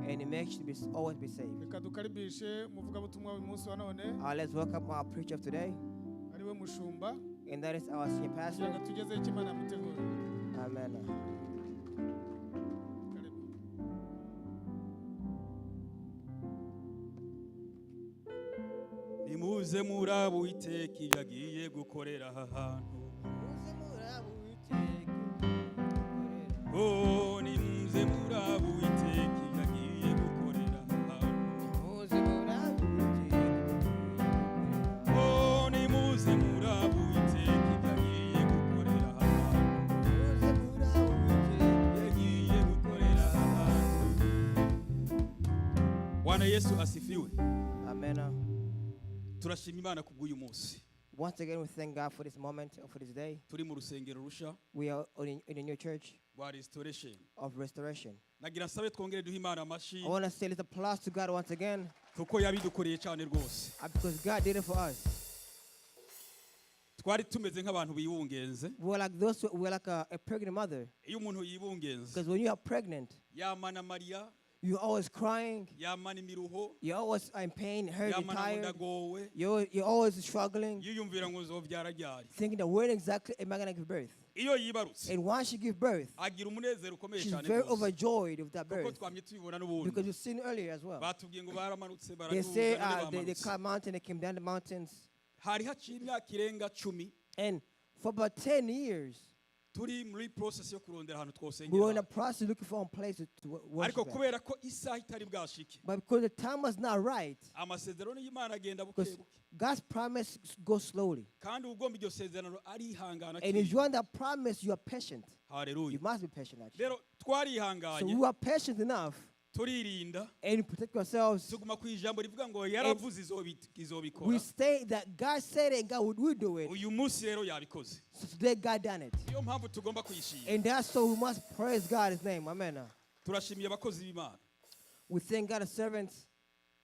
And it makes you be, always be saved. Reka dukaribishe umuvugabutumwa w'uyu munsi wa none, Let's welcome our preacher of today, ariwe mushumba, and that is our senior kugira pastor. ngo atugezeho icyo Imana yamuteguriye. Amen. Karibu. Nimuze murabe Uwiteka ibyo agiye gukorera aha hantu. Oh, nimuze murabe Uwiteka ibyo agiye gukorera aha hantu. Oh, nimuze murabe Uwiteka ibyo agiye gukorera aha hantu. Yagiye gukorera aha hantu. Bwana Yesu asifiwe. Amen. Turashima Imana kubw'uyu munsi. Once again, we thank God for this moment, for this day. Turi mu rusengero rusha We are in a new church rwa Restoration. Of Restoration. Nagira nsabe twongere duhe Imana amashi, I want to say let's applause to God once again kuko yabidukoreye cyane rwose. Because God did it for us. Twari tumeze nk'abantu bibungenze. We were like those, we were like a pregnant mother. Iyo umuntu yibungenze, Because when you are pregnant, yamana amarira, you're always crying, yamana imiruho, you're always in pain, hurt, and yamana ngo tired. ndagowe, You're always struggling, yiyumvira ngo nzovyara ryari. Thinking that when exactly am I going to give birth? Iyo yibarutse, And once she give birth, agira umunezero ukomeye she's cyane very rwose, overjoyed with that kuko birth. twamye tubibona n'ubundi. Because you've seen earlier as well. Batubwiye ngo baramanutse, They baraduga, say none they bamanutse. climbed mountain, they came down the mountains. Hari haciye imyaka irenga 10 And for about 10 years, turi muri process yo kurondera ahantu we were in twosengera, a process looking for a place to ariko worship at. kubera ko isaha itari bwashike, But because the time was not right, amasezerano y'Imana agenda buke because buke, God's promise goes slowly. Kandi ugomba iryo sezerano arihangana. And if you want that promise, you are patient. You Haleluya. Must be patient, actually. Rero So twarihanganye, we were patient enough turirinda, and protect ourselves. Tuguma ku ijambo rivuga ngo yaravuze izobikora. We say that God said it and God will do it. Uyu munsi rero yabikoze. So today God done it. Niyo mpamvu tugomba kuyishima. And that's so we must praise God, His name. Amen. Turashimiye abakozi b'Imana We thank God, the servants,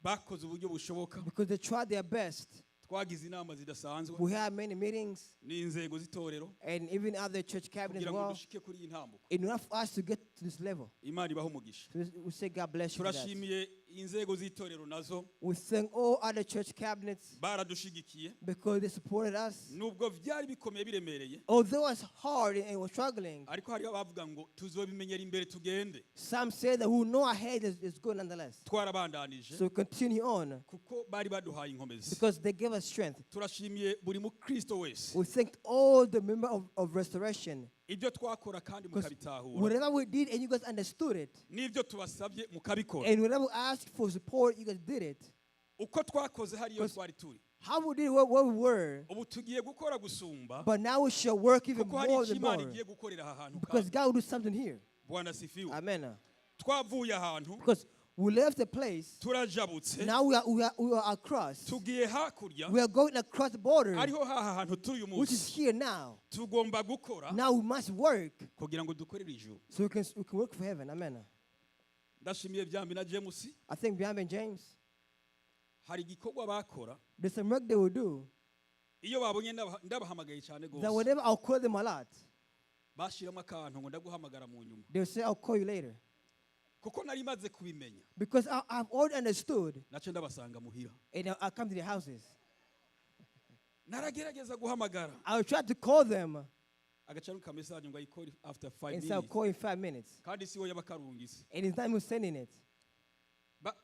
bakoze uburyo bushoboka. Because they tried their best. Twagize inama zidasanzwe We had many meetings n'inzego z'itorero and even other church cabinets kugira as ngo well, dushike kuri iyi ntambuko. in order for us to get to this level. Imana ibahe umugisha. So we say God bless you for that. Turashimiye inzego z'itorero nazo, We thank all other church cabinets baradushigikiye because they supported us. Nubwo byari bikomeye biremereye, Although it's hard and we're struggling, ariko hariho abavuga ngo tuzobimenyera imbere tugende. Some say that we know ahead is good nonetheless. Twarabandanije So we continue on kuko bari baduhaye inkomezi. Because they gave us strength. Turashimiye buri mukristo wese. We thank all the members of Restoration. Ibyo twakora kandi Because mukabitahura, whatever we did and you guys understood it, n'ibyo tubasabye mukabikora, and whenever we asked for support, you guys did it. Uko twakoze hariyo Because twari turi, how we did where we were, ubu tugiye gukora gusumba, but now we shall work even kuko hari more icyo than Imana more. igiye gukorera aha hantu. Because Kandi God will do something here. Bwana asifiwe. Amen. Twavuye ahantu, Because we left the place, turajabutse, now we are across. Tugiye hakurya, We are going across the border, ariho haha hantu turi uyu which is munsi. Here now. Tugomba gukora Now we must work kugira ngo dukorere ijuru. So we can work for heaven. Amen. Ndashimiye Byambi na James. I think Biambi and James, Hari igikorwa bakora, there's some work they will do iyo babonye ndabahamagaye cyane that rwose, whenever I'll call them a lot, bashiramo akantu ngo ndaguhamagara mu nyuma, they'll say, "I'll call you later." Kuko nari maze kubimenya. Because I've already understood, Nace ndabasanga muhira. And I'll come to their houses. Naragerageza guhamagara, I will try to call them agaca ka message ngo ayikore after 5 and say, "I'll minutes, call in 5 minutes." kandi si we yabakarungise. And it's not me sending it.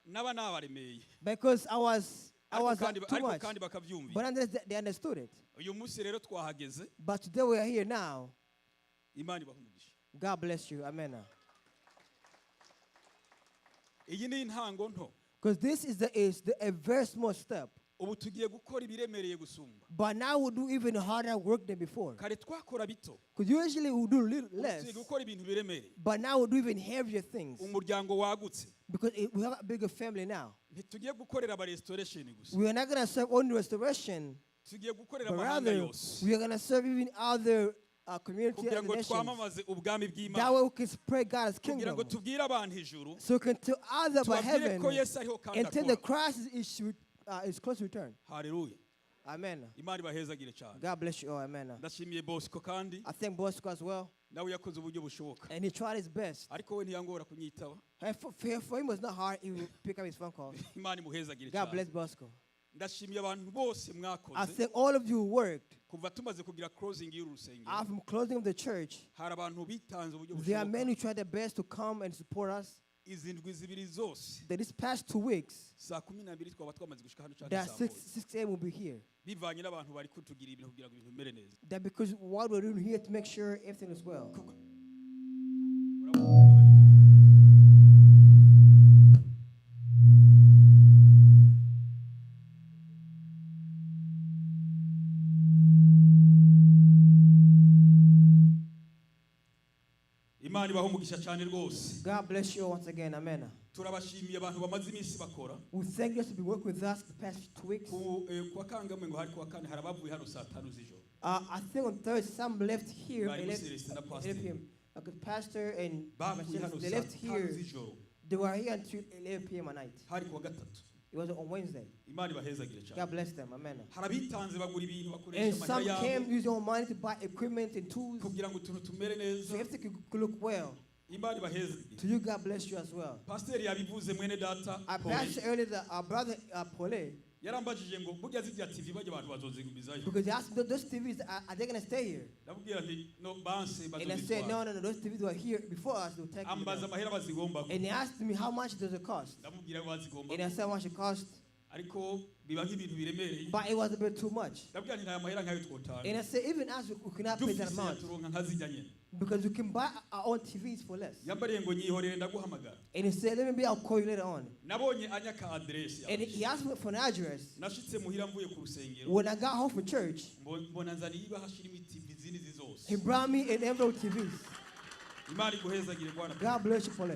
Naba nabaremeye, Because I ariko was kandi too ariko much. kandi bakabyumvira. But nonetheless, they understood it. Uyu munsi rero twahageze. But today we are here now. Imana ibaha umugisha. God bless you. Amen. Iyi ni intango nto. Because this is a very small step. Ubu tugiye gukora ibiremereye gusumba. But now we'll do even harder work than before. Kare twakora bito, Because usually we'll do little ubu less. tugiye gukora ibintu biremereye. But now we'll do even heavier things. Umuryango wagutse. Because we have a bigger family now. Ntitugiye gukorera aba Restoration gusa, We are not going to serve only Restoration, tugiye gukorera but amahanga rather yose, we are going to serve even other community kugira and ngo nations. twamamaze ubwami That bw'Imana, way we can spread God's kugira ngo kingdom. tubwire abantu ijuru, So we can tell others about tubabwire heaven ko Yesu ariho kandi until the akora. Christ is close to return. Haleluya. Amen. Imana ibahezagire cyane. God bless you all. Amen. Ndashimiye Bosco kandi I thank Bosco as well. Nawe yakoze uburyo bushoboka. And he tried his best. Ariko we ntiyangora kunyitaba. And for him, it was not hard. He would pick up his phone calls. Imana imuhezagire God cyane. bless Bosco. Ndashimiye abantu bose I mwakoze. thank all of you who worked. Kuva tumaze kugira closing y'uru rusengero, From closing of the church, hari abantu bitanze uburyo there are bushoboka. many who tried their best to come and support us. Izi ndwi zibiri zose, That this past 2 weeks, saa kumi n'abiri twaba twamaze gushika hano cyangwa that saa 6, moya, 6 a.m. will be here. bivanye n'abantu bari kutugira ibintu kugira ngo ibintu bimere neza. That because what we're doing here to make sure everything is well. Urabona- Imana ibaha umugisha cyane rwose. God bless you all once again. Amen. Turabashimiye abantu bamaze iminsi bakora. We thank you to be working with us the past 2 weeks. Ku kuwa kangamwe ngo hari kuwa kane, hari abavuye hano saa tanu z'ijoro. I think on Thursday, some left here. Bari They left, Celestin na 8 pastor. p.m. Like the pastor and Bavuye myself, hano they saa left tanu here. z'ijoro. They were here until 11 p.m. at night. Hari kuwa gatatu. It was on Wednesday. Imana ibahezagire cyane. God bless them. Amen. Hari abitanze bagura ibintu bakoresha And amahera some yabo came using own money to buy equipment and tools kugira ngo utuntu tumere so neza. everything could look well. Imana ibahezagire. To you, God bless you as well. Pasiteri yabivuze, mwene data I Paul. pastor earlier that our brother Paul, Yarambajije ngo burya zirya TV bajya abantu bazozigumizayo. Because he asked me, those TVs, are they going to stay here? Ndamubwira nti no, banse And I said, no, bazozitwara. no, no, those TVs were here before us. They'll take them. Ambaza amahera bazigombako. And he asked me, how much does it cost? Ndamubwira ko bazigomba, And I said, how much it cost? Ariko biba nk'ibintu biremereye. But it was a bit too much. Ndabwira nti nta mahera nkayo twotanga. And I said, even us, we cannot pay that Dufise amount. yaturonka nkazijya nyene. Because we can buy our own TVs for less. Yambariye ngo nyihorere ndaguhamagara. And he said, let me be, I'll call you later on. Nabonye anyaka aderesi. And he asked me for an address. Nashitse muhira mvuye ku rusengero, When I got home from church, mbona nzaniye ibahasha irimo TV izindi izi zose. He brought me an envelope TVs. Imana iguhezagire bwana. God bless you, Paul.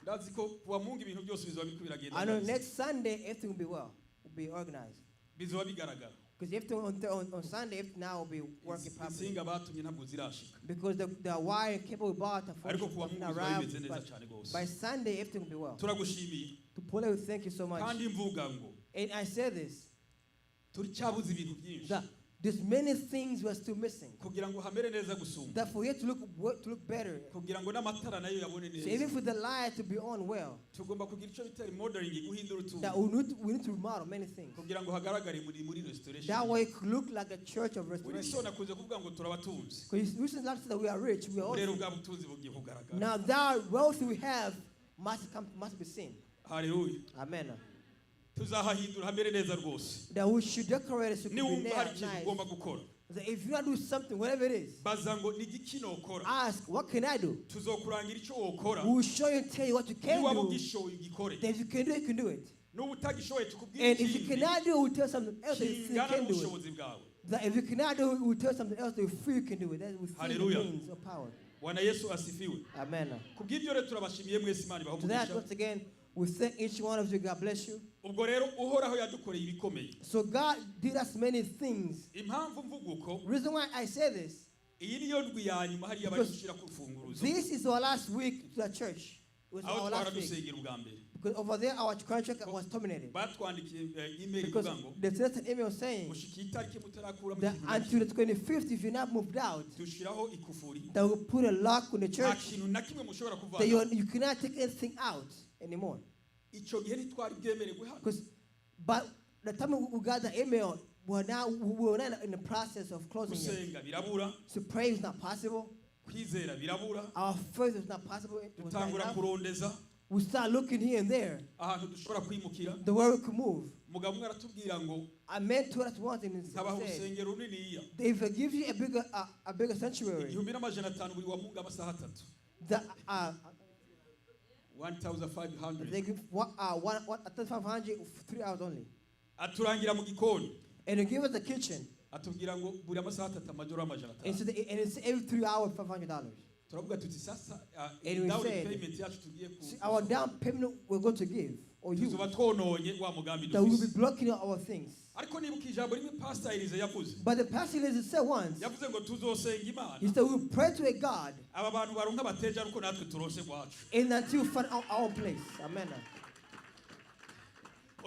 Ndazi ko kuwa Mungu ibintu byose bizoba biriko biragenda I know neza. next Sunday, everything will be well, will be organized. Bizoba bigaragara. Because everything on Sunday, everything now will be working properly. Insinga batumye ntabwo zirashika, Because the wire and cable we bought, ariko kuwa unfortunately, Mungu haven't bizoba bimeze arrived. neza But cyane rwose. by Sunday, everything will be well. Turagushimiye. To Paul, we thank you so much. Kandi mvuga ngo And I say this, turacyabuze ibintu byinshi that there's many things we're still missing. Kugira ngo hamere neza gusumba, That for you to look better, kugira ngo n'amatara nayo yabone so even neza, for the light to be on well, tugomba kugira icyo bita remodeling, guhindura that utuntu we need to remodel many things. Kugira ngo hagaragare muri restoration. That way it could look like a church of restoration. Wilson akunze kuvuga ngo turabatunzi. Because recently like that we are rich, we are Rero also. bwa butunzi bugiye kugaragara. Now that wealth we have must be seen. Haleluya. Amen. Tuzahahindura hamere neza rwose. That we should decorate it so it could be Niwumva hari nice. ikintu ugomba gukora, That if you not do something, whatever it is, baza ngo ni igiki nokora, ask, what can I do? Tuzokurangira icyo wokora. We will show you and tell you what you can Niwaba do. ugishoboye ugikore. Then if you can do it, you can do it. N'uba utagishoboye tukubwire And if you ikindi cannot do it, we'll tell something else that you still kingana can do it. n'ubushobozi bwawe. That if you cannot do it, we'll tell something else that you feel you can do it. That we feel the Hallelujah. means of power. Bwana Yesu asifiwe. Amen. Kubw'ibyo rero turabashimiye mwese, Imana ibahe To that, umugisha. once again, we thank each one of you. God bless you. Ubwo rero Uhoraho yadukoreye ibikomeye. So God did us many things. Impamvu mvuga uko, Reason why I say this, iyi niyo ndwi ya nyuma hariya bari Because gushyira ku rufunguruzo, this is our last week to the church. It was aho our twara last week. dusengera ubwa mbere. Because over there, our contract was terminated. Batwandikiye email Because ivuga ngo they sent an email saying mushika itariki mutarakuramo that ikintu na until the 25th, if you're not moved out, dushiraho ikufuri, that will put a lock on the nta church, kintu na kimwe mushobora that you, kuvana. you cannot take anything out anymore. Icyo gihe ntitwari bwemererwe hano. Because, but the time we got the email, we were not in the process of closing it. Gusenga birabura. So prayer is not possible. Kwizera birabura. Our faith was not possible. It was not Dutangura enough. kurondeza We start looking here and there, ahantu dushobora kwimukira. The where we could move. Umugabo umwe aratubwira ngo I meant to us once and he nkabaha said, urusengero runiniya, if I give you a bigger sanctuary, 1500 buri wa Mungu amasaha atatu. the, 1500. they give one, 500, 3 hours only. Aturangira mu gikoni. And they give us the kitchen. Atubwira ngo buri amasaha atatu amajoro amajana And, atanu. so and it's every 3 hours, $500. Turavuga tuti sasa And we down said, payment yacu tugiye ku See, our down payment we're going to give, or you, tuzoba twononye wa mugambi that we will be dufise. blocking our things. Ariko nibuka ijambo rimwe Pastor Elise yavuze. But the pastor Eliezer said once, Yavuze ngo tuzosenga Imana he said, we'll pray to a God aba bantu baronka bateja ariko natwe turonse gwacu. and until we find our own place. Amen.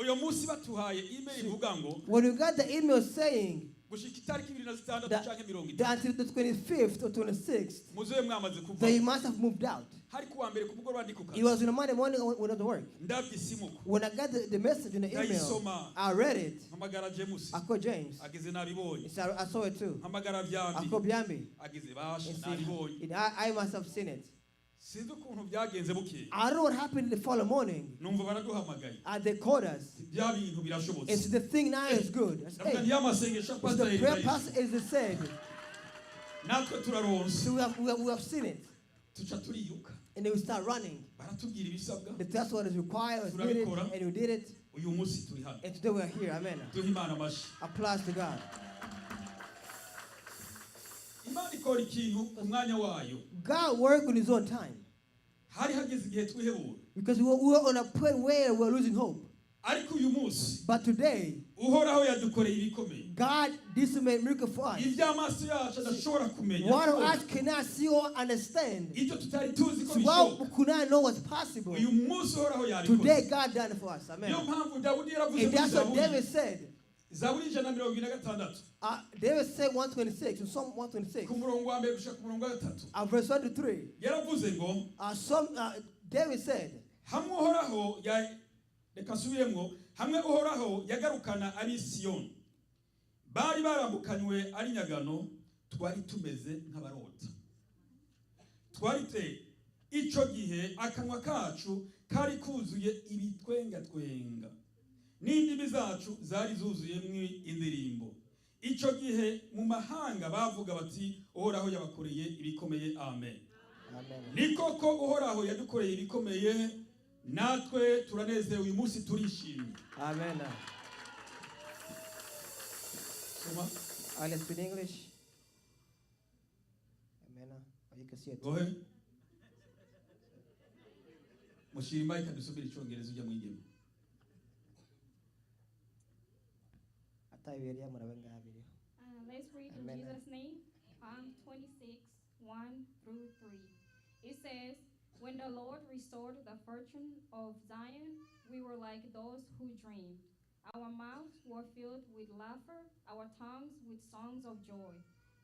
Uyu munsi batuhaye email ivuga ngo When we got the email saying gushika itariki 26 canke 30 that until the 25th or 26th, muzobe mwamaze kuva they must have moved out. Hari kuwa mbere ku mugoroba ndi ku It kazi was on a Monday morning when I was at work. Ndabye isimuko When I got the message in the email, Ndayisoma. I read it. Mpamagara James I called James. ageze nabibonye He said, I saw it too. Mpamagara I Byambi called Byambi. ageze basha He said, nabibonye I must have seen it. Sinzi ukuntu byagenze bukeye I don't know what happened the following morning. Numva baraduhamagaye They called us. Bya bintu birashobotse It's the thing now is good. I said, Ndavuga hey, nti y'amasengesho it's the pastor prayer pastor is the said. Natwe turaronse So we have seen it. Tuca turiruka And then we start running. Baratubwira ibisabwa That's what is required, was needed, Turabikora. And we did it. Uyu munsi turi hano And today we are here. Amen. Duhe Imana amashyi Applause to God. Imana ikora ikintu ku mwanya wayo God worked on his own time. Hari hageze igihe twihebura Because we were on a point where we were losing hope. Ariko uyu munsi But today, Uhoraho yadukoreye ibikomeye God did some miracle for us. Iby'amaso yacu adashobora kumenya What us cannot see or understand. Ibyo tutari tuzi ko So what bishoboka we could not know was possible. uyu munsi Uhoraho yabikoze Today, God done it for us. Amen. Niyo mpamvu Dawudi yaravuze And muri that's what Zaburi David said. Zaburi 126 David said 126, in Psalm 126, ku murongo wa mbere gushika ku murongo wa gatatu verse 1 to 3. Yaravuze ngo David said, hamwe Uhoraho ya reka nsubiremwo hamwe Uhoraho yagarukana ab'i Siyoni bari barambukanywe ari nyagano twari tumeze nk'abarota twari te ico gihe akanwa kacu kari kuzuye ibitwengatwenga n'indimi zacu zari zuzuyemwo indirimbo ico gihe mu mahanga bavuga bati Uhoraho yabakoreye ibikomeye amen Amen. Ni koko Uhoraho yadukoreye ibikomeye natwe turanezerewe uyu munsi turishimye Amen. Soma. Let's read English. Amen. Or you can see it. Go ahead. Mushima ikadusubira icyongereza ujya mwigeme Ata Bibiliya murabe ngaha biriho. Let's read in Amen. Jesus' name, Psalm 26, 1 through 3. It says, "When the Lord restored the fortune of Zion, we were like those who dreamed. Our mouths were filled with laughter, our tongues with songs of joy.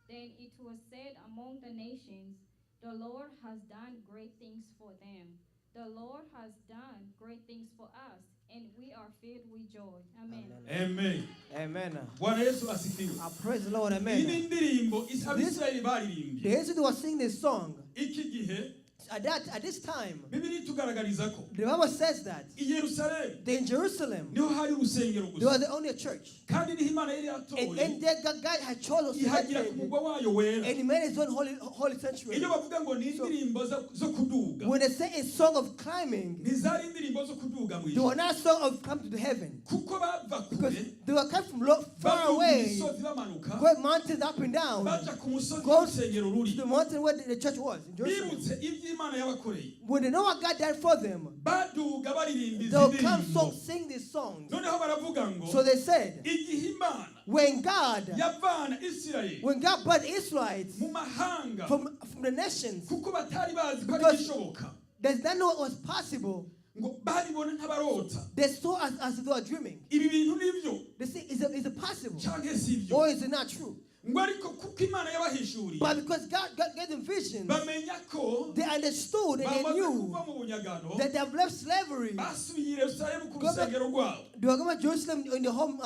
Then it was said among the nations, 'The Lord has done great things for them.' The Lord has done great things for us, and we are filled with joy." Amen. Amen. Amen. Bwana Yesu asifiwe. Praise the Lord. Iyi ni Amen. indirimbo Abisirayeli baririmbye The Israelites was singing this song. Iki gihe At this time, Bibiliya itugaragariza ko the Bible says that i Yerusalemu in Jerusalem, niho hari urusengero they were gusa the only church. kandi niho Imana yari And yatoye and then God had chosen ihagira ku selected, mugwa wayo wera and he made his own holy sanctuary. Iyo bavuga ngo ni indirimbo zo zo kuduga When they say a song of climbing, ntizari indirimbo zo kuduga mu they were ijuru not song of come to heaven. Kuko bava Because kure they were coming from far baduga away, imisozi bamanuka going mountains up and down baja ku musozi Go w'urusengero ruri to the mountain where the church was in Jerusalem. Bibutse ibyo Imana yabakoreye When they know what God done for them, baduga baririmba izi they will come ndirimbo song, sing these songs. Noneho baravuga ngo So they said, igihe Imana when God, yavana Isirayeli when God brought Israelites mu mahanga from the nations, kuko batari bazi ko ari Because- bishoboka they didn't know what was possible. Ngo babibona nk'abarota They saw as they were dreaming. ibi bintu nibyo They say, is it possible? Canke si ibyo Or is it not true? Ngo ariko kuko Imana yabahishuriye But because God gave them visions, bamenya ko they understood and they bamaze knew kuva mu bunyagano that they have left slavery. basubiye i Yerusalemu ku Go back- rusengero rwabo They were going to Jerusalem in the home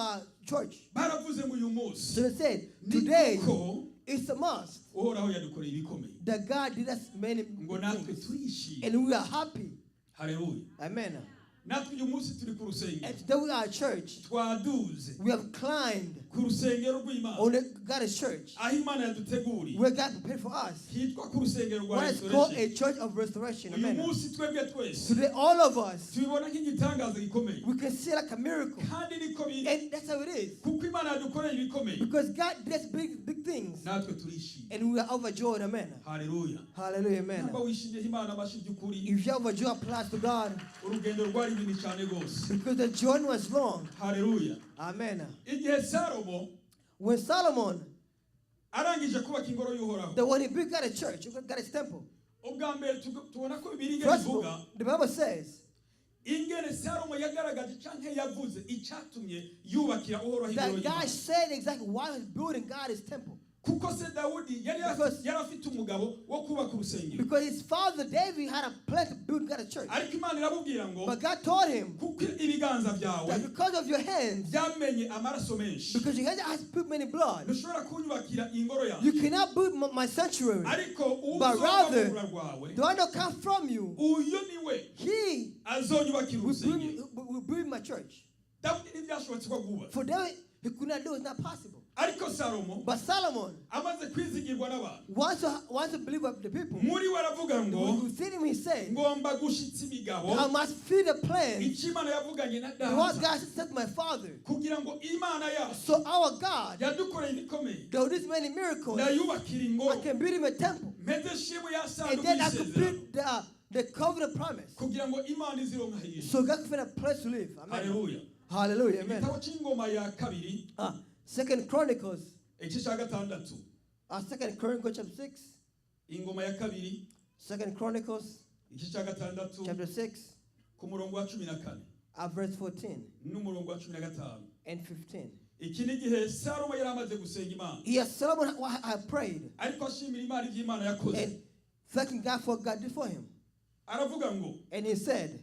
church. Baravuze ngo uyu munsi So they said, ni today kuko it's a must Uhoraho yadukoreye ibikomeye that God did us many ngo natwe things. turishimye And we are happy. Haleluya Amen. Natwe uyu munsi turi ku rusengero And today we are a church. Twaduze We have climbed ku rusengero rw'Imana on the God's church aho Imana yaduteguriye where God prepared for us. hitwa ku rusengero rwa What is called Restoration a church of restoration. Uyu Amen. munsi twebwe twese Today, all of us, tubibona nk'igitangaza gikomeye we can see like a miracle. kandi niko biri And that's how it is. kuko Imana yadukoreye ibikomeye Because God does big, big things. natwe turishimye And we are overjoyed. Amen. Haleluya Hallelujah. Amen. Namba wishimiye Imana amashyi by'ukuri If you overjoy, applause to God. Urugendo rwari runini cyane rwose Because the journey was long. Haleluya Amen. Igihe Salomo When Solomon, arangije kubaka ingoro y'Uhoraho the one he built God a church, God his temple. Ubwa mbere tubona ko Bibiliya First of ivuga all, the Bible says Ingene Salomo yagaragaje canke yavuze icyatumye yubakira Uhoraho ingoro That God y'Imana. said exactly why he's building God his temple. Kuko se Dawudi yari yari afite umugabo wo kubaka urusengero. Because his father David had a plan to build God a church. Ariko Imana iramubwira ngo But God told him kuko ibiganza byawe that because of your hands, byamenye amaraso menshi, because your hands has spilled many blood, ntushobora kunyubakira ingoro yawe, you cannot build my sanctuary. Ariko But uzova rather, mu rura rwawe, the one that come from you, uyu niwe he azonyubakira will urusengero. build, will build my church. Dawudi ntibyashobotse ko rwubatse. For David, he could not do it, it's not possible. Ariko Salomo But Solomon amaze kwizigirwa n'abantu, wants to believe of the people. Muri we aravuga ngo Within him, he said, ngomba gushitsa imigabo I must feed the plan. icyo Imana yavuganye na The what data, God said to my father. Kugira ngo Imana yacu So our God, yadukoreye ibikomeye, though this many miracles, ndayubakira I ingoro, can build him a temple. Mpeze shimwe ya And sanduku then I could y'isezerano, build the covenant promise. Kugira ngo Imana izironka hirya. So God can find a place to live. Amen. Haleluya. Hallelujah. Amen. Igitabo cy'Ingoma ya Kabiri, Second Chronicles. Igice cya gatandatu. Second Chronicles chapter 6. Ingoma ya Kabiri, Second Chronicles igice cya gatandatu, chapter 6, ku murongo wa 14 verse 14 n'umurongo wa 15. And 15. Iki ni igihe Salomo yari amaze gusenga Imana, Here Solomon had prayed ariko ashimira Imana ibyo Imana yakoze. And thanking God for what God did for him. Aravuga ngo, And he said,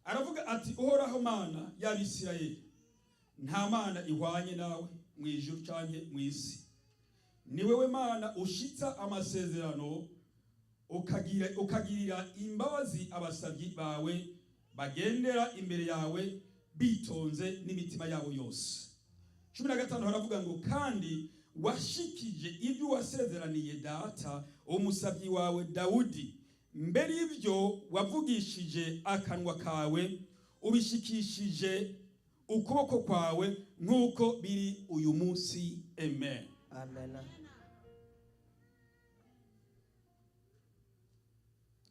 aravuga ati Uhoraho Mana y'Abisirayeli, nta mana ihwanye nawe mu ijuru canke mu isi, ni wewe Mana ushitsa amasezerano, ukagira ukagirira imbabazi abasabyi bawe bagendera imbere yawe bitonze n'imitima yabo yose. 15 haravuga ngo kandi washikije ibyo wasezeraniye data umusabyi wawe Dawudi, mbere y'ibyo wavugishije akanwa kawe ubishikishije ukuboko kwawe nk'uko biri uyu munsi. Amen. Amen.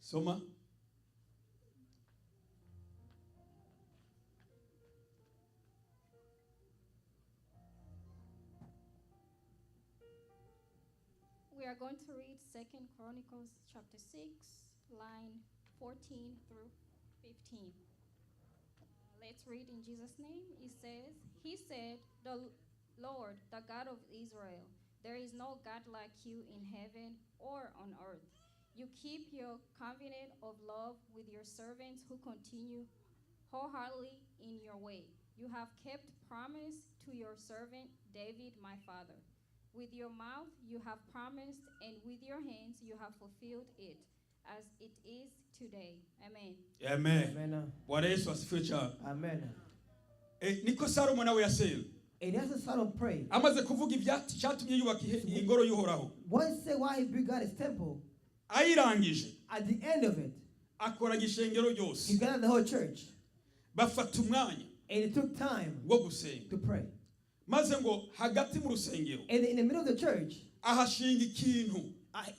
Soma. We are going to read Second Chronicles chapter 6, line 14 through 15. Let's read in Jesus' name. It says, He said, The Lord, the God of Israel, there is no God like you in heaven or on earth. You keep your covenant of love with your servants who continue wholeheartedly in your way. You have kept promise to your servant David, my father. With your mouth you have promised, and with your hands you have fulfilled it, as it is today. Amen. Amen. Amen. Bwana Yesu asifiwe cyane. Amen. Eh, niko Salomo nawe yasenze. And that's what Solomon prayed. Amaze kuvuga icyatumye yubaka ingoro y'Uhoraho, Once said why he built God his temple, ayirangije, at the end of it, akoranya ishengero he ryose, gathered the whole church. Bafata umwanya And it took time wo gusenga, to pray. Maze ngo hagati mu rusengero And in the middle of the church, ahashinga ikintu,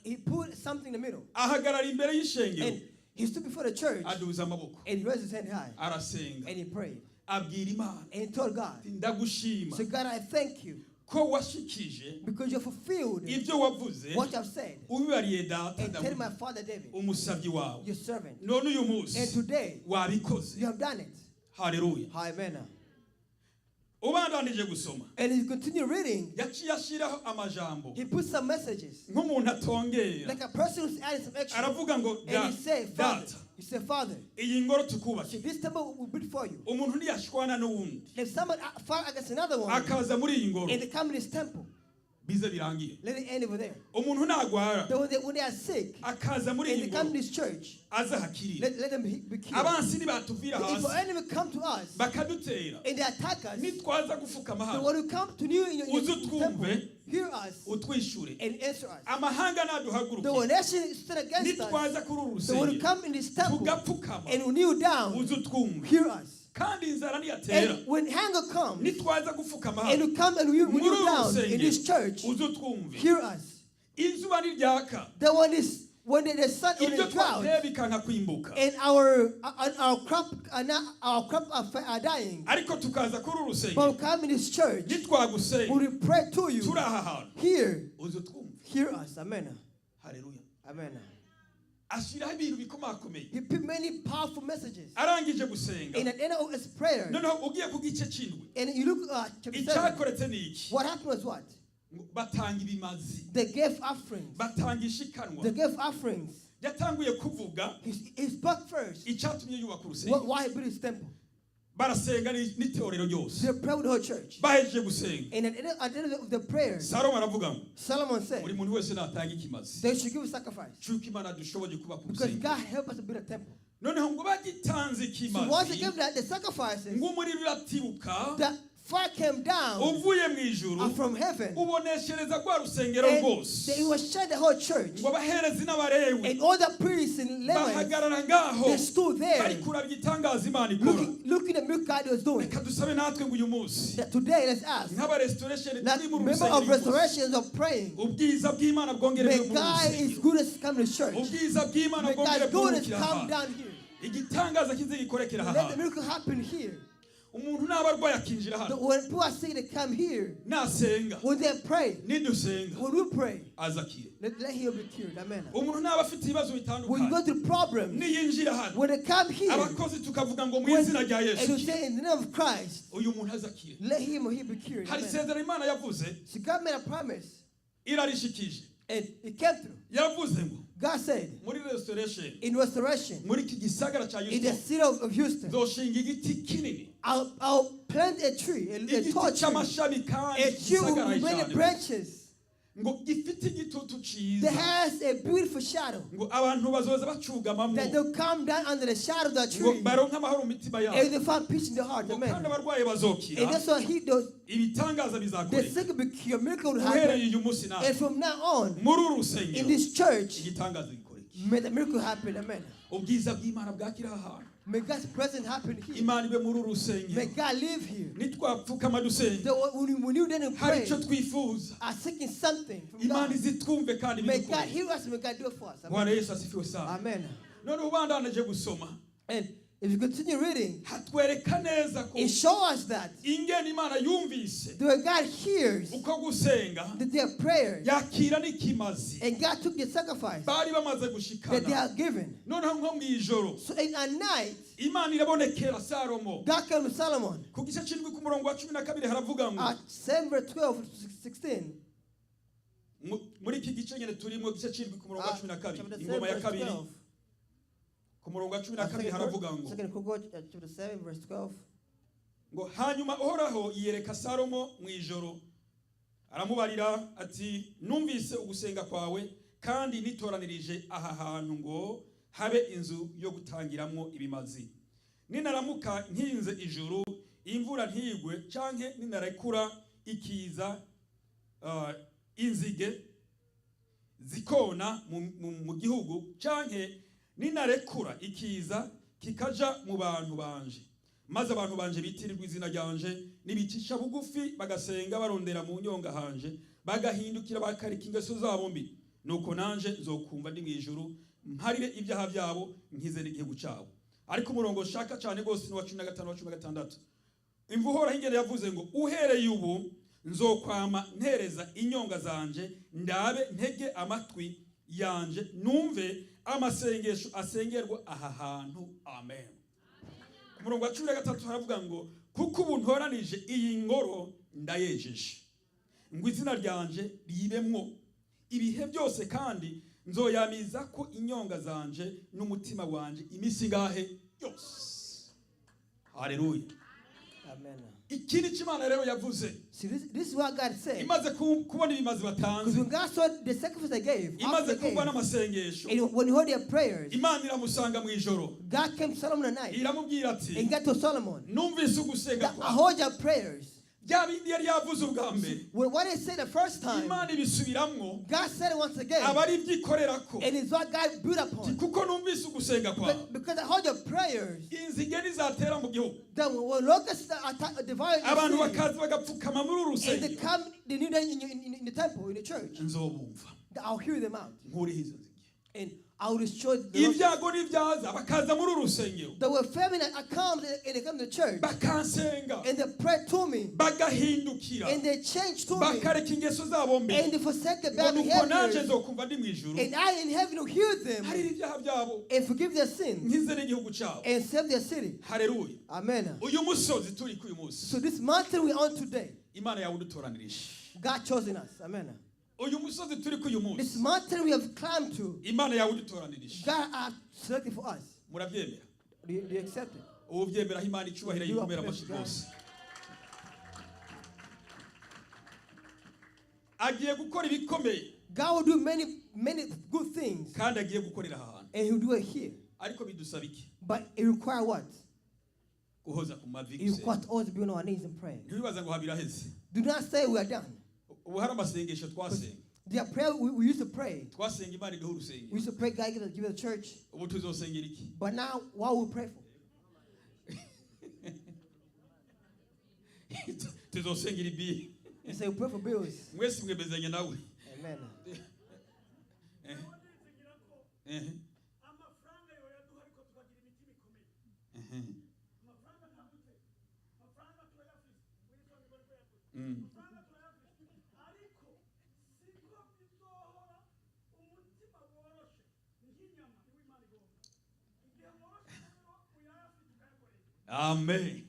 he put something in the middle. Ahagarara imbere y'ishengero, And he stood before the church aduza amaboko, and he raised his hand high. Arasenga, And he prayed. Abwira Imana, And he told God, ati, ndagushima So God, I thank you ko washikije because you fulfilled ibyo wavuze what you have said. ubibariye data And tell Dawidi, my father David, umusabyi wawe, your servant. None uyu And munsi today, wabikoze. you have done it. Haleluya. Amen. Ubandanije gusoma, And he continued reading. Yaciye ashyiraho amajambo He put some messages. Nk'umuntu atongera. Like a person who's adding some extra. Aravuga ngo, And he said, Father, Data, he said, Father, iyi ngoro tukubake, see, this temple will build for you. Umuntu ntiyashwana n'uwundi, If someone fight against another one, akaza muri iyi ngoro, and they come in this temple, bize birangire. Let it end over there. Umuntu nagwara, Then when they are sick, akaza muri and iyi they come ngoro, to this church, aza hakirire. let them be killed. Abansi nibatuvira If our hasi, enemy come to us bakadutera, and they attack us, nitwaza gufukama the hano, one who come to you in your uze temple, utwumve, hear us utwishure. And answer us. Amahanga The naduhaguruke, nation stood against us, nitwaza kuri uru the one who rusengero, come in this temple tugapfukama, and kneel down, uze utwumve. Hear us. Kandi inzara niyatera, And when hunger comes, nitwaza gufukama and hano we come and we muri kneel uru down in this rusengero, church, uze utwumve. Hear us. Izuba niryaka, The one is when the sun, when ibyo the drought, twateye bikanka kwimbuka, and our crop are not, our crop are dying. Ariko tukaza kuri uru But rusengero, we come in this church, nitwagusenga, we will pray to you. Turi aha hantu, Here, uze utwumve. hear us. Amen. Haleluya. Amen. Ashyiraho ibintu bikomakomeye. He put many powerful messages. Arangije gusenga, And at the end of his prayer, noneho ugiye ku gice c'indwi, and you look at chapter 7, icyakoretse ni iki? What happened was what? Ngo batanga ibimazi, They gave offerings. Batanga ishikanwa. They gave offerings. Yatanguye kuvuga He spoke first icyatumye yubaka urusengero. Why he built his temple. Barasenga n'itorero ryose. They prayed with the whole church. Bahejeje gusenga, And at the end of the prayer, Salomo aravuga ngo Solomon said, buri muntu wese natanga ikimazi they should give a sacrifice. cy'uko Imana dushoboye kubaka Because urusengero. God helped us to build a temple. Noneho ngo bagitanze So once they ikimazi, gave that, the sacrifices, ngo umuriro uratibuka the fire came down uvuye mu ijuru, from heaven. uboneshereza rwa rusengero And rwose. they was shut the whole church. Ngo abaherezi n'abarewi And all the priests and Levites, bahagarara ngaho they stood bari there kuraba igitangaza Imana ikora. looking at miracle God was doing. Reka dusabe natwe ngo uyu munsi, That today, let's ask. nk'aba Restoration Like turi mu member rusengero of uyu munsi, restorations of praying. ubwiza bw'Imana bwongere May bube mu God is rusengero. goodness come to church. Ubwiza bw'Imana May bwongere God's goodness bwungukira come aha. down here. Igitangaza kize gikorekera aha Let the hantu. miracle happen here. Umuntu naba arwaye akinjira hano, When people are sick, they come here. nasenga, When they pray, nidusenga, when we pray, azakire. let him be cured. Amen. Umuntu naba afite ibibazo When you bitandukanye, go through problems, niyinjira hano, when they come here, abakozi tukavuga ngo mu when, izina rya and Yesu, you say in the name of Christ, uyu muntu azakire. let him or he be cured. Hari Amen. isezerano Imana yavuze, So God made a promise, irarishikije. And it came through. Yaravuze ngo God said, muri Restoration, in restoration, muri iki gisagara cya in the Houston, city of Houston, nzoshinga igiti kinini, I'll plant a tree, a igiti tall tree, cy'amashami kandi a tree with gisagaraye many cyane, branches ngo gifite igitutu cyiza, that has a beautiful shadow, ngo abantu bazoza bacugamamo, that they'll come down under the shadow of that ngo tree baronke amahoro mu mitima yabo, and they find peace in their heart. ngo Amen. kandi abarwayi And bazokira, that's what he does. ibitangaza The bizakoreka. sick will be cured, miracle will Uhereye happen. uyu munsi nawe, And from now on, muri uru in rusengero, this church, igitangaza gikoreke. may the miracle happen. Amen. Ubwiza bw'Imana bwakira aha hantu. May God's presence happen here. Imana ibe muri uru May rusengero. God live here. Nitwapfukama dusenga, That when you then hari pray, icyo twifuza, are seeking something from Imana God. izitwumve kandi May God ibidukorere. hear us. May God do it for us. Amen. Bwana Yesu asifiwe sana. Amen. Noneho ubandanije gusoma, And if you continue reading, hatwereka neza ko it shows us that ingene Imana yumvise the way God hears uko gusenga, that their prayers, yakira n'ikimazi and God took the sacrifice bari bamaze that they gushikana. are given. Noneho nko mu ijoro, So at night, Imana irabonekera Salomo. God came to Solomon Ku gice c'indwi ku murongo wa 12 haravuga ngo, at 7 verse 12 to 16. Muri iki gice nyene turimo, gice c'indwi ku murongo wa 12, Chapter 7 ingoma ya verse kabiri, 12. ku murongo wa 12 haravuga ngo, Second Chronicles, chapter 7 verse 12. Ngo hanyuma Uhoraho yiyereka Salomo mu ijoro, aramubarira ati numvise ugusenga kwawe kandi nitoranirije aha hantu ngo habe inzu yo gutangiramwo ibimazi. Ninaramuka nkinze ijuru imvura ntigwe, canke ninarekura ikiza inzige zikona mu gihugu, canke ninarekura ikiza kikaja mu bantu banje, maze abantu banje bitirirwa izina ryanje nibicisha bugufi bagasenga barondera mu nyonga hanje, bagahindukira bakareka ingeso zabo mbi, nuko nanje nzokumva ndi mu ijuru, mparire ibyaha byabo, nkize n'igihugu cyabo. Ariko umurongo nshaka cyane rwose ni uwa 15 wa 16. Imva Uhoraho ingene yavuze ngo uhereye ubu nzokwama ntereza inyonga zanje, ndabe ntege amatwi yanje numve amasengesho asengerwa aha hantu. Amen. Ku murongo wa 13 haravuga ngo kuko ubu ntoranije iyi ngoro ndayejeje ngo izina ryanje ribemwo ibihe byose, kandi nzoyamiza ko inyonga zanje n'umutima wanje iminsi ingahe yose. Haleluya. Amen. Iki ni cyo Imana rero yavuze See, this is what God said. imaze kubona ibimazi Because batanze, when God saw the sacrifice they gave, imaze after they kumva gave, n'amasengesho, and when he heard their prayers, Imana iramusanga mu ijoro, God came to Solomon at night iramubwira ati and got to Solomon numvise ugusenga that I kwawe. heard your prayers. Bya bindi yari yavuze ubwa mbere, When what he said the first time, Imana ibisubiramwo, God said it once again. aba ari ibyo ikorerako. And it's what God built Ati, upon. kuko numvise ugusenga kwawe, But because I heard your prayers, inzige nizatera mu gihugu, then when locusts attack, devour the abantu city, bakaza bagapfukama muri uru and they rusengero, come, they kneel down in the temple, in the church, nzobumva, that I'll hear them out. nkuriho izo nzige. And I will destroy the locusts. Ibyago n'ibyaza bakaza muri uru rusengero There were famine that comes and they come to church bakansenga and they pray to me bagahindukira and they change to me bakareka ingeso zabo mbi and they forsake the ngo bad nuko nanje behaviors. nzokumva ndi mu ijuru And I in heaven will hear them harira ibyaha byabo and forgive their sins nkize n'igihugu cyabo. And save their city. Haleluya. Amen. Uyu musozi turi k'uyu munsi So this mountain we're on today, Imana yawe udutoranirije. God chosen us. Amen. Uyu musozi turi k'uyu This munsi mountain we have climbed to, Imana yawe udutoranirije. God has selected for us. Murabyemera? Do you accept it? Ubu byemeraho Imana icyubahiro You are yikomera amashyi praise God. rwose. Agiye gukora ibikomeye God will do many, many good things, kandi agiye gukorera aha hantu. And He'll do it here. Ariko bidusaba iki? But it requires what? Guhoza ku mavi It gusenga. requires us to be on our knees and pray. Ntiwibaza ngo habiraheze. Do not say we are done. Ubu hari amasengesho twasenga. The prayer we used to pray, Twasenga Imana iduhe we urusengero. used to pray, God give us a church. Ubu tuzosengera iki? But now, what will we pray for? Tuzosengera ibihe? We say we pray for bills. Mwese mwemezanya nawe. Amen. Eh. Eh. Amafaranga yoyaduha ariko tukagira imitima ikomeye. Amafaranga ntagute amafaranga turayafise Wilson niko yavuze. Amafaranga turayafise ariko siko bizohora umutima woroshe nk'inyama niwo Imana igomba igihe woroshe rero uyayafite ukayakoresha. Amen.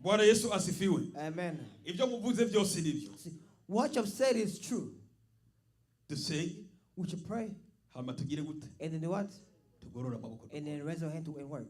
Bwana Yesu asifiwe. Amen. Ibyo muvuze byose nibyo. See, what you've said is true. Dusenge We should pray hama tugire gute? And then do what? Tugorore amaboko. And then raise our hand to and work.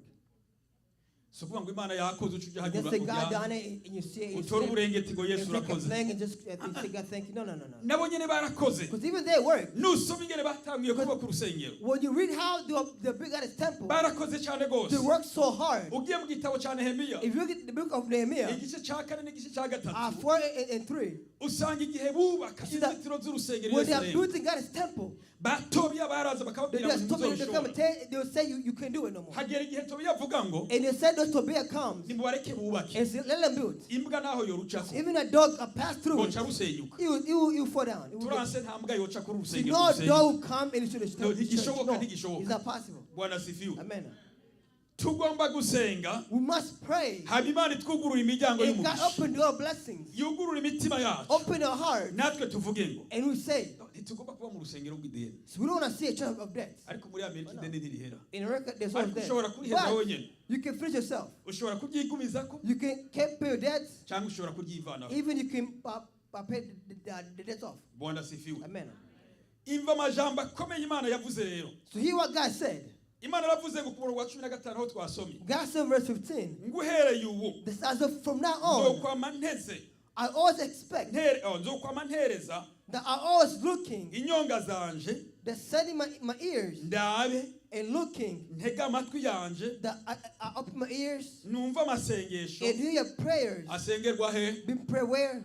Si ukuvuga ngo Imana yakoze uca ujya You hajya just say God done it and you see it. You utore say, uburengeti ngo you Yesu take a urakoze. flag and just you say God thank you. No, no, no, no. Nabo nyine barakoze. Because even they work. Nusoma ingene batangiye kubaka urusengero When you read how they built God's temple, barakoze cyane rwose. They worked so hard. Ugiye mu gitabo cya Nehemiya If you look at the book of Nehemiah, igice cya kane n'igice cya gatatu 4 and 3, usanga igihe bubaka See that- inzitiro z'urusengero i when they are Yerusalemu building God's temple, ba Tobiya baraza they bakababwira just ngo told me they come and ntimuzoshobora. tell, they will say you can't do it no more. Hagera igihe Tobiya avuga ngo And they said that Tobiah comes nimubareke bubake and say, let them build. imbwa naho yorucako Even a dog pass through it, rwoca rusenyuka. it will fall down. It will Turanse nta mbwa yoca kuri See, urusengero no rusenyuka. dog will come and should No, the church. ntigishoboka, No, ntigishoboka. it's not possible. Bwana asifiwe. Amen. Tugomba gusenga We must pray. haba Imana itwugurura imiryango And God y'umugisha open door of blessings. yugurura imitima yacu Open our heart. natwe tuvuge ngo And we say, ntitugomba kuba mu rusengero rw'ideni. So we don't want to see a church of debt. Ariko muri Amerika ideni ntirihera. In America, there's no Ariko debt. ushobora kuriheza But wenyine. you can finish yourself. Ushobora kuryigumizako You can pay your debts. cyangwa ushobora kuryivanaho. Even you can pay the debts off. Bwana asifiwe. Amen. Imva amajambo akomeye Imana yavuze rero. So hear what God said. Imana yaravuze ngo ku murongo wa cumi na gatanu aho twasomye God said in verse 15, ngo uhereye ubu this, as of from now on, nzokwama nteze I always expect oh, nzokwama ntereza that I always looking, inyonga zanje that setting my ears ndabe and looking, ntege amatwi yanje that I open my ears numve amasengesho and hear your prayers. asengerwa he? Been pray where?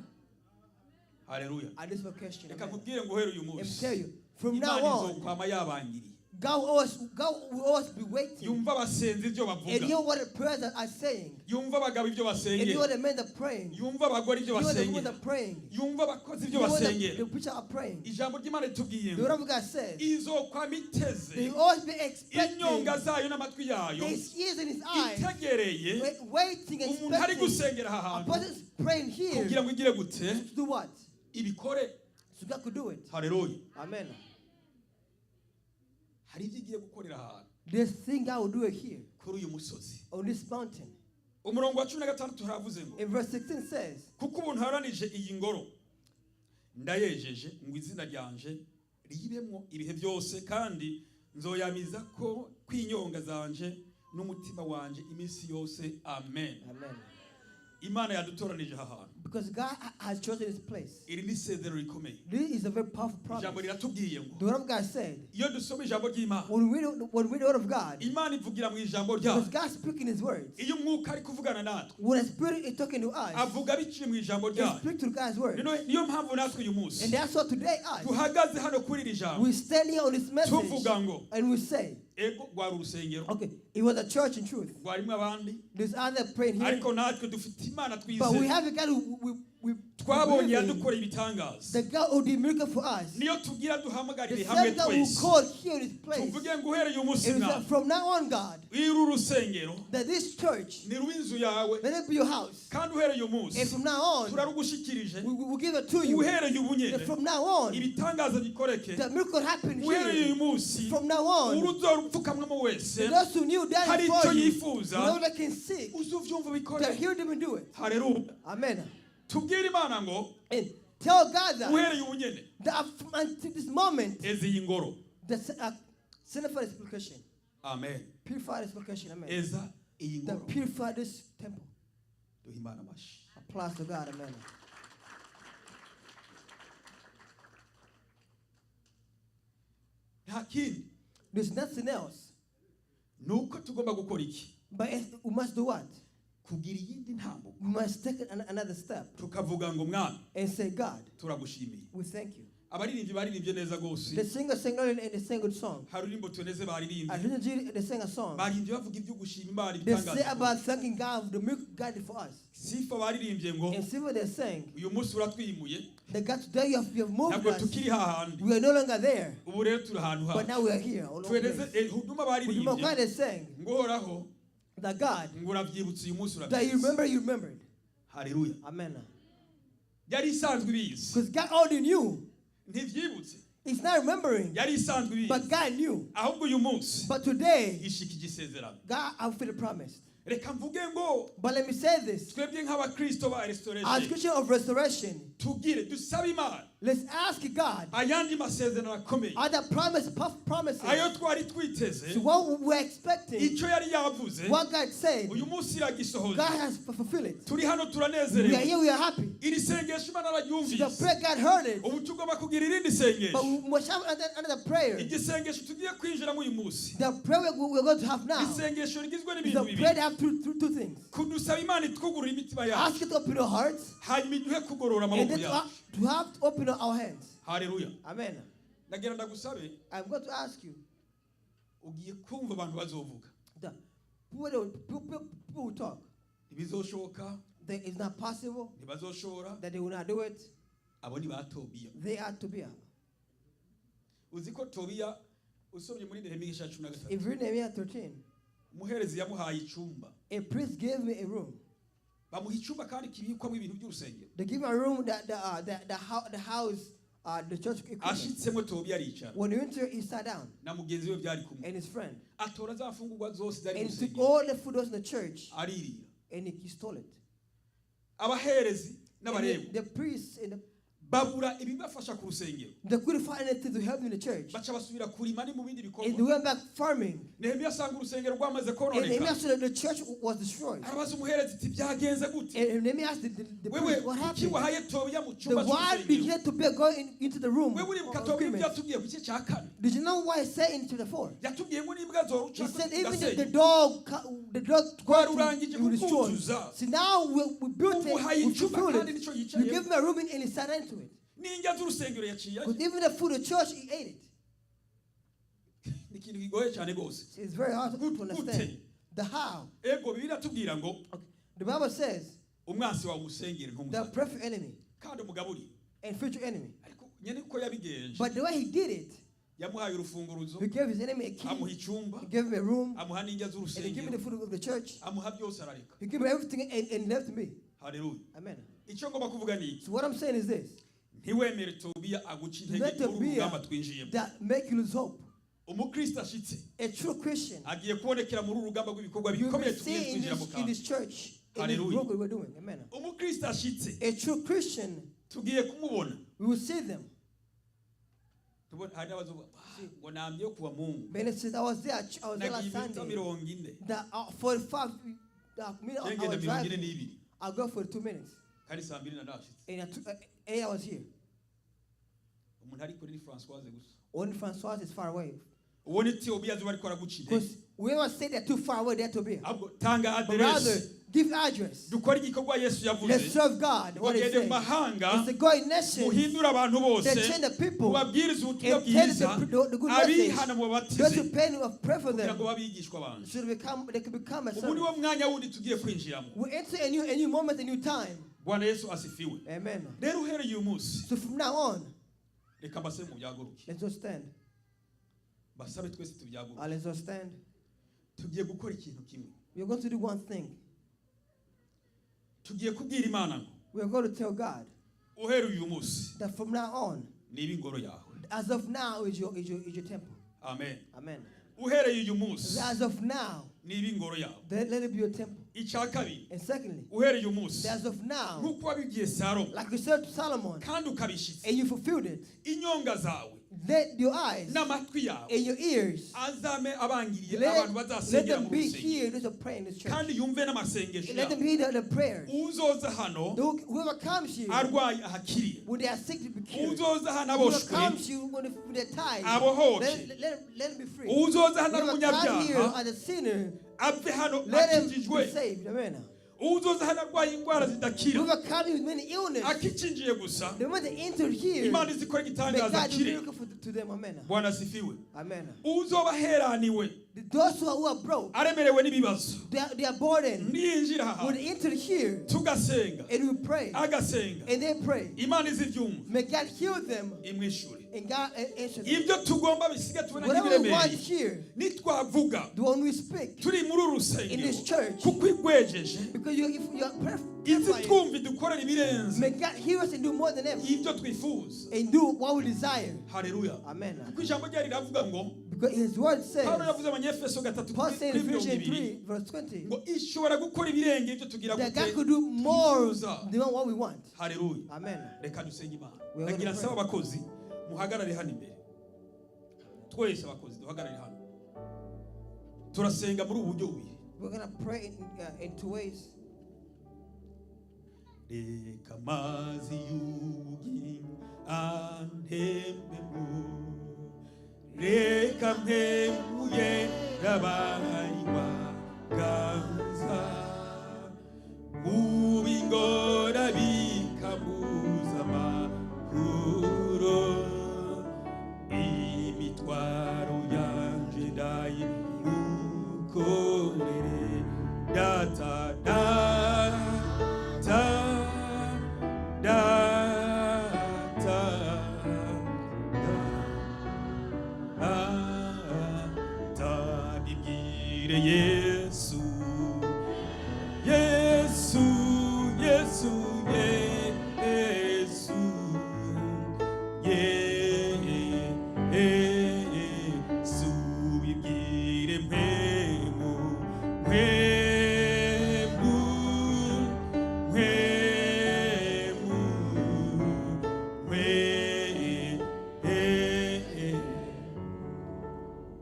Haleluya. At this location. Reka Amen. nkubwire ngo uhereye uyu Let me munsi tell you, from now Imana on, izokwama yabangiriye God will always be waiting yumva abasenzi ibyo and bavuga hear what the prayers are saying. yumva abagabo ibyo And hear basengera what the men are praying. yumva abagore ibyo Hear what the women basengera are praying. yumva abakozi ibyo Hear what basengera. the preacher are praying. Ijambo ry'Imana ritubwiye The ngo word of God says, izokwama iteze they will always be expecting inyonga zayo n'amatwi yayo his ears and his eyes, itegereye waiting, umuntu ari expecting gusengera aha a hantu person is praying here kugira ngo igire gute? To do what? Ibikore. So God could do it. Haleluya. Amen. Hari ibyo igiye gukorera ahantu This thing God will do it here kuri uyu musozi. On this mountain. Umurongo wa cumi na gatandatu haravuze ngo In verse 16 says, kuko ubu ntaranije iyi ngoro ndayejeje ngo izina ryanje ribemwo ibihe byose kandi nzoyamiza ko kwinyonga zanje n'umutima wanje iminsi yose. Amen. Amen. Imana yadutoranije aha hantu. Because God has chosen this place. Iri ni isezerano rikomeye. This is a very powerful Ijambo promise. riratubwiye ngo The word of God said, iyo dusoma ijambo ry'Imana when we read the word of God, Imana ivugira mu ijambo ryayo. Because God speaking His words. Iyo umwuka ari kuvugana natwe When the Spirit is talking to us, avuga biciye mu ijambo He ryayo. speaks to God's word. Rero niyo mpamvu natwe uyu munsi And that's what today us, duhagaze hano kuri iri jambo we stand here on this message tuvuga ngo and we say, ego rwari urusengero okay, it was a church in truth. rwarimo abandi There's other praying here. ariko natwe dufite Imana But we twizeye. have a God who we Twabonye Believing yadukoreye ibitangaza. The God who did miracle for us. Niyo tubwira The duhamagarire hamwe same God who twese. called here in this place. Tuvuge ngo uhereye umunsi It is mwa that from now on, God, uru rusengero that this church, ni rw'inzu yawe let it be your house. kandi uhereye umunsi And from now on, turarugushikirije we give it to you. uhereye ubu nyene That from now on, ibitangaza bikoreke the miracle happened uhereye here. uyu munsi From now on, uruzorupfukamwamo wese those who knew that hari for icyo you, yifuza those that can seek, uzuvyumva that ubikore. hear them and do it. Haleluya. Amen. Tubwire Imana ngo And tell God that, uhereye ubu nyene that from until this moment, eza iyi ngoro. the sanctify this location. Amen. Purify this location. Amen. Eza iyi That ngoro. purify this temple. Duhe Imana amashi. Applause to God. Amen. Nta kindi There's nothing else. ni uko tugomba gukora iki? But we must do what? Kugira iyindi ntambuko. We must take another step Tukavuga ngo mwami and say, God, turagushimiye. we thank you. Abaririmbyi baririmbye neza rwose. The singer sang earlier and they sang a good song. Hari uririmbo tuneze baririmbye. As they sang a song. Baririmbye bavuga ibyo gushima Imana They say ibitangaza. about thanking God for the miracle God did for us. Sifa baririmbye ngo And see what they're saying. uyu munsi uratwimuye That God, today you have moved ntabwo us. tukiri hahandi. We are no longer there. Ubu rero turi ahantu But hacu. now we are here. All over Tweneze place. huduma But you know, God baririmbye is saying ngo uhoraho that God, ngo urabyibutse uyu munsi that you urabyibutse. remember, you remembered. Haleluya. Amen. Yari isanzwe ibizi. Because God already knew. Ntibyibutse. It's not remembering, Yari isanzwe but ibizi. God knew. Ahubwo uyu munsi But today, ishika igisezerano. God fulfilled the promise. Reka mvuge ngo But let me say this. twebwe nk'abakristo ba As restoration Christian of restoration, tugire dusabe Imana let's ask God ayandi masezerano akomeye other promise, puff promises. ayo twari twiteze So what we're expecting, icyo yari yavuze what God said, uyu munsi iragisohoza. God has fulfilled it. Turi hano We are turanezerewe. here, we are happy. Iri sengesho Imana The araryumvise. prayer God heard it, Ubu tugomba kugira irindi sengesho. but we must have another prayer. Igisengesho tugiye kwinjiramo uyu munsi The prayer we're going to have now isengesho rigizwe is n'ibintu the prayer bibiri. that have two things. Kudusaba Imana itwugurura imitima yacu Ask it to open your hearts hanyuma iduhe kugorora and amaboko then yacu. to have to open our hands. Haleluya. Amen. Ndagira ndagusabe I'm going to ask you, ugiye kumva abantu bazovuga the people will talk. ntibizoshoboka That it's not possible, ntibazoshobora. that they will not do it. Abo ni ba Tobiya. They are to be. Uzi ko Tobiya usomye muri Nehemiya igice cya 13 If you read Nehemiah 13, umuherezi yamuhaye icumba. a priest gave me a room. Bamuha icumba kandi kibikwamo ibintu by'urusengero. They give me a room that the house, the church equipment. Ashitsemo Tobiya aricara When he entered, he sat down na mugenzi we byari kumwe and his friend, atora za mfungurwa zose zari and mu he took rusengero all the food that was in the church aririra. and he stole it. Abaherezi And n'abarebu the priests and babura ibibafasha ku rusengero they couldn't find anything to help in the church, baca basubira kurima ni mu bindi and bikorwa. they went back farming. Nehemiya asanga urusengero rwamaze And kononeka. Nehemiah saw that the church was destroyed. Arabaza umuherezi ati byagenze gute? And Nehemiah asked the Wewe priest, what kuki happened? wahaye Tobiya mu The cyumba why cy'urusengero? began to be going into the room. Wewe uribuka of Tobiya equipment. ibyo yatubwiye ku gice cya kane? Did you know why I said in chapter 4? Yatubwiye ngo n'imbwa zoruca He said even gasenyi. the dog, the dog got Twarurangije to, will destroy. kukuzuza. See now we built it, Umuhaye we icyumba fulfilled kandi it. nicyo You yicayemo. gave him a room and he sat into it. N'indya z'urusengero yaciye Because even the food of the church, he ate it. Ni ikintu kigoye cyane rwose. It's very hard to Gute. understand the how. Ego Bibiliya iratubwira ngo Okay. The Bible says umwansi wawe umusengere the ntumusabe pray for enemy kandi umugaburire. and future enemy. Ariko nyene uko yabigenje But the way he did it, yamuhaye urufunguruzo he gave his enemy a key, amuha icumba he gave him a room, amuha n'indya and he gave him the z'urusengero food of the church. amuha byose arareka. He gave him everything and left me. Haleluya. Amen. Icyo ngomba kuvuga ni iki? So what I'm saying is this. Ntiwemere Tobiya aguca intege Let muri uru Tobiah rugamba twinjiyemo. that make you lose hope. Umukristo ashitse A true Christian, agiye kubonekera muri uru rugamba rw'ibikorwa you will bikomeye be tugiye seen in twinjiramo this, in kandi. this church, in this Hallelujah. work we're doing. Amen. Umukristo ashitse A true Christian, tugiye kumubona. we will see them. Tubona hari n'abazovuga "Ah, ngo namye yo kuwa Mungu. Many says I was there. I was there Nagiye last iminota Sunday. 40. The 45 minutes I Ngenda was 42. driving. I go for 2 minutes. Kandi saa mbiri narashitse. And at 8 I was here. Umuntu ari kuri ni Françoise gusa. Only Francois is far away. Uwo ni Tobiya azi ariko araguca intege. Because whoever said they're too far away, they're to be. Ahubwo tanga But rather, aderesi. give address. Dukore igikorwa Yesu Let's yavuze. serve God. What he Mugende mu said. mahanga It's the going nations. muhindure abantu bose They change the people. mubabwirize ubutumwa And tell bwiza the good message. abihana mubabatize Those who pray, pray for kugira ngo them. babe abigishwa banje. So they can become a Ubu ni wo servant. mwanya wundi tugiye kwinjiramo. We enter a new moment, a new time. Bwana Yesu asifiwe. Amen. Rero uhereye uyu munsi, So from now on, reka mbasabe mubyaguruke. Let's all stand. Basabe twese tubyaguruke. Let's all stand. Tugiye gukora ikintu kimwe. We are going to do one thing. Tugiye kubwira Imana ngo We are going to tell God uhereye uyu munsi that from now on, niba ingoro yawe. As of now, is your temple. Amen. Amen. Uhereye uyu munsi As of now, niba ingoro yawe. Then let it be your temple. Icya kabiri, And secondly, uhereye uyu munsi as of now, nk'uko wabibwiye Salomo like you said to Solomon, kandi ukabishyitsa, and you fulfilled it, inyonga zawe let your eyes n'amatwi yawe and your ears azame abangiriye abantu let bazasengera them mu be rusengero here. Those are praying in this church. kandi yumve n'amasengesho Let them yabo. hear the prayers. Uzoza hano Whoever comes here, arwaye ahakiriye, when they are sick to be cured. uzoza hano Whoever aboshwe comes here when they're tied, abohoke, let them be free. uzoza hano ari Whoever comes here umunyabyaha as a sinner, ave hano let him be akijijwe, saved. Amen. uzoza hano arwaye indwara zidakira Whoever comes with many illness, akicinjiye gusa, the moment they enter here, Imana izikora may igitangaza God do akire. miracle to them. Amen. Bwana asifiwe. Amen. Uzoba aheraniwe Those who are broke, aremerewe n'ibibazo they are burdened. niyinjira aha When they enter here tugasenga and we pray, agasenga, and they pray, Imana izibyumva may God heal them imwishure. And God answer them. Ibyo tugomba bisiga tubona Whatever we want nk'ibiremereye, here, nitwavuga the one we speak turi muri uru in this rusengero church, kuko igwejeje because you, if you are izi purifying, twumva idukorera ibirenze may God hear us and do more than ever ibyo twifuza. And do what we desire. Haleluya. Amen. Kuko ijambo rye riravuga ngo, Because His word says, Pawulo yavuze Abanyefeso 3 Paul said kuri in mirongo Ephesians ibiri 3, verse 20, ngo ishobora gukora ibirenge ibyo tugira that God gute could do more twifuza. than what we want. Haleluya. Amen. Reka dusenge Imana. We are gonna Ndagira pray. nsaba abakozi muhagarare hano imbere, twese abakozi duhagarare hano, turasenga muri ubu buryo bubiri. We're going to pray in two ways. Reka amazi y'ubugingo antembemo, reka mpembuye rabariwa ganza ubingora bikambuza amahoro, imitwaro yanje ndayimukorere, data, data, data, data, bibwire Yesu, Yesu, Yesu, Yesu, Yesu, bibwire mpemu, mpemu, mpemu, mpemu.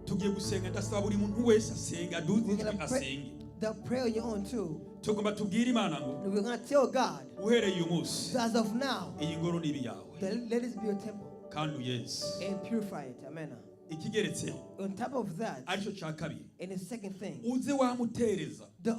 Tugiye gusenga, ndasaba buri muntu wese asenga aduze We're ijwi going to pray asenge. the prayer on your own too. Tugomba tubwire Imana ngo We're going to tell God, uhereye uyu munsi as of now, iyi ngoro ni iyawe that let this be your temple kandi uyeze. And purify it. Amen. Ikigeretseho On top of that, aricyo cya kabiri, and the second thing, uze wamutereza the